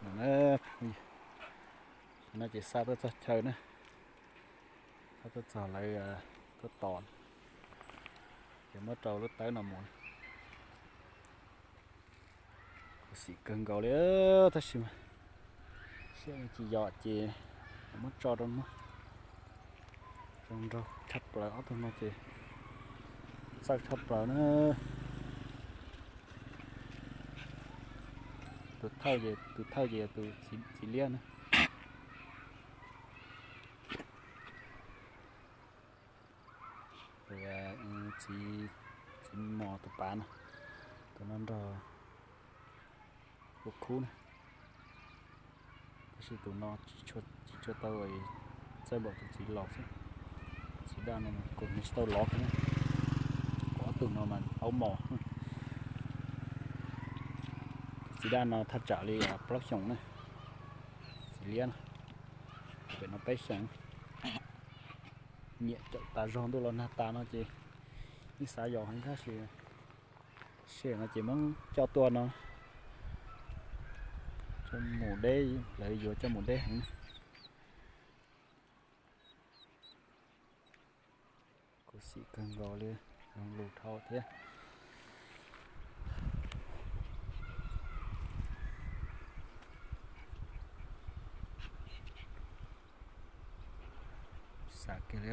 No na, no ces xa tuaj txog chaw na, xa tuaj txog lawv tuaj tos, ces muab rau lub tawb no mus. Khuv xim kawg nkaus li, tab sis mas siab tsis yog ces muab tso rau no. Zoo nraug tshaj plaws, ob tug no ces txawj tshaj plaws na. Tus thawj, tus thawj ces yog tus txiv liab na. Tus txiv, txiv mos tus pav no, tus no nrog tus khub na. Tab sis tus no tsis tshua tau txawj npaum tus txiv laus xwb. Txiv daj no mas kuv tsis tau lov kiag na. Ob tug no mas aub mos. Tus txiv daj no thaj tsam li plaub xyoos na. Txiv liab no, pem no peb xyoos. Nyiam cawm tas zog, ntuj los nag tas no ces yeej xav yos heev tab sis sij hawm no ces muab coj tuaj no, coj mus deb, lawv yuav coj mus deb heev. Khuv xim kawg nkaus li, zoo lus dhau thiab. Xav kiag li.